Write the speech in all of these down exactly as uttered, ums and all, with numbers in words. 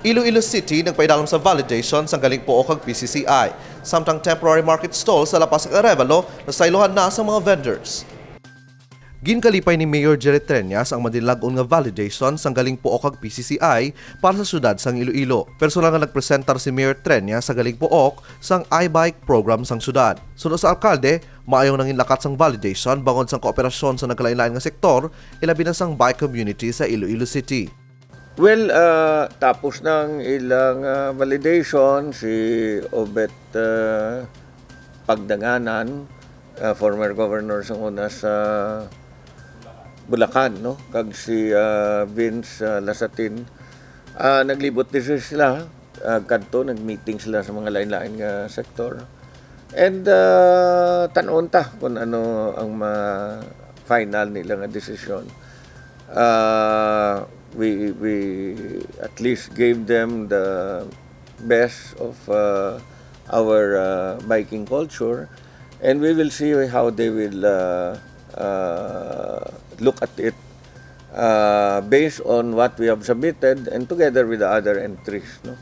Iloilo City nagpaidalom sa validation sang Galing Pook kag P C C I, samtang temporary market stall sa La Paz kag Arevalo nasaylohan na sang mga vendors. Ginkalipay ni Mayor Jerry Treñas ang madinlag-on nga validation sang Galing Pook kag P C C I para sa siyudad sang Iloilo. Personal nga nagpresentar si Mayor Treñas sa Galing Pook sang iBike program sang siyudad. Suno sa alkalde, maayong nangin lakat sang validation bangod sang kooperasyon sa nagkalain-lain nga sektor, ilabi na sang bike community sa Iloilo City. Well, ah, tapos na ang ilang, ah, validation, si Obet, ah, Pagdanganan, ah, former governor sang una sa Bulacan, no? Kag si, ah, Vince, ah, Lasatin. Ah, naglibot diri sila, ah, kadto, nag-meeting sila sa mga lain-lain nga sektor. And, ah, tan-on ta kung ano ang ma-final nila nga desisyon. Ah, we, we at least gave them the best of, ah, our, ah, biking culture, and we will see how they will, ah, ah, look at it, ah, based on what we have submitted and together with the other entries, no?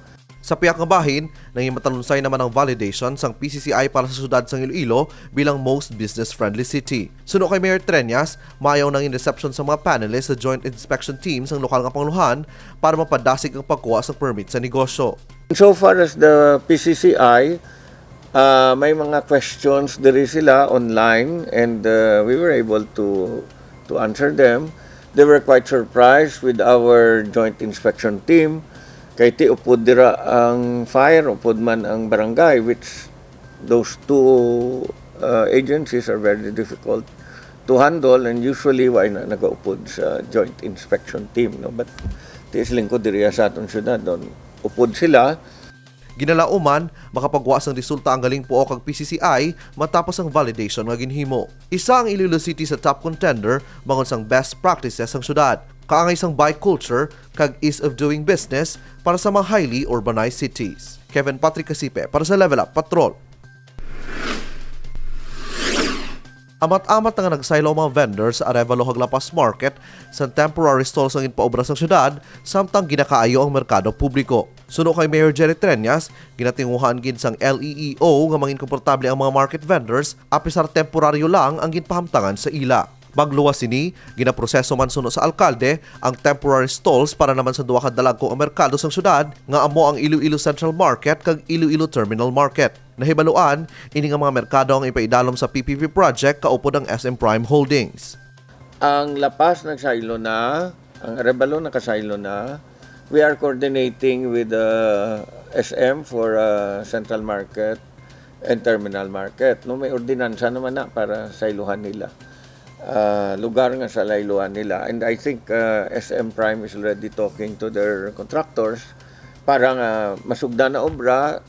Sa pihak nga bahin, nangin matalunsay naman ang validation sang P C C I para sa siyudad sang Iloilo bilang most business-friendly city. Suno kay Mayor Treñas, maayo ang nangin reception sa mga panelists sa Joint Inspection Team sang lokal nga pangulohan para mapadasig ang pagkuha sang permit sa negosyo. So far as the P C C I, ah, may mga questions diri sila online, and, ah, we were able to, to answer them. They were quite surprised with our Joint Inspection Team. Kay ti upod dira ang fire, upod man ang barangay, which those two, uh, agencies are very difficult to handle, and usually wa na nagaupod sa Joint Inspection Team, no? But ti sa lingkod diri sa aton syudad, don upod sila. Ginalauman, makapagwa sang resulta ang Galing Pook kag P C C I matapos ang validation nga ginhimo. Isa ang Iloilo City sa top contender bangod sang best practices sang syudad, kaangay sang bike culture, kag ease of doing business para sa mga highly urbanized cities. Kevin Patrick Casipe para sa Level Up Patrol. Amat-amat na nga nagsaylo ang mga vendors sa Arevalo kag La Paz Market sa temporary stalls nga ginpaobra sang syudad, samtang ginakaayo ang merkado publiko. Suno kay Mayor Jerry Treñas, ginatinguhaan gid sang L E E O nga mangin komportable ang mga market vendors, apisar temporaryo lang ang ginpahamtangan sa ila. Pagluwas sini, ginaproseso man suno sa alkalde ang temporary stalls para naman sa duha ka dalagko nga merkado sang syudad, nga amo ang Iloilo Central Market kag Iloilo Terminal Market. Nahibaluan, ini nga mga merkado ang ipaidalom sa P P P project kaupod ang S M Prime Holdings. Ang La Paz nagsaylo na, ang Arevalo nakasaylo na. We are coordinating with the S M for, uh, Central Market and Terminal Market. No, may ordinansa naman na para sayluhan nila. Ah, lugar nga sayluhan nila. And I think, uh, S M Prime is already talking to their contractors para nga masugdan na obra.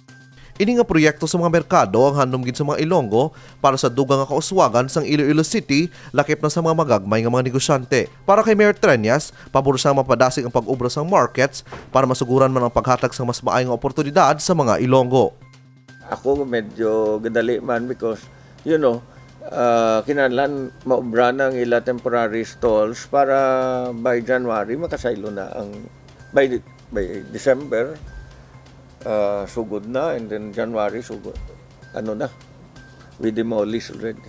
Ini nga proyekto sa mga merkado ang handom gid sa mga Ilonggo para sa dugang nga kauswagan sang Iloilo City, lakip na sa mga magagmay nga mga negosyante. Para kay Mayor Treñas, pabor siya nga mapadasig ang pag-obra sang markets para masuguran man ang paghatag sang mas maayo nga oportunidad sa mga Ilonggo. Ako medyo gadali man because, you know, ah, kinahanglan maobra na ang ila temporary stalls para by January makasaylo na ang, by, by December, ah, sugod na, and then January sugod, ano na, we demolish already.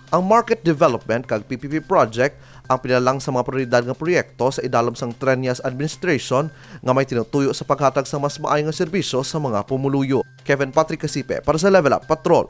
Ang market development kag P P P project ang pila lang sa mga prioridad nga proyekto sa idalom sang Treñas administration nga may tinutuyo sa paghatag sa mas maayo nga serbisyo sa mga pumuluyo. Kevin Patrick Casipe para sa Level Up Patrol.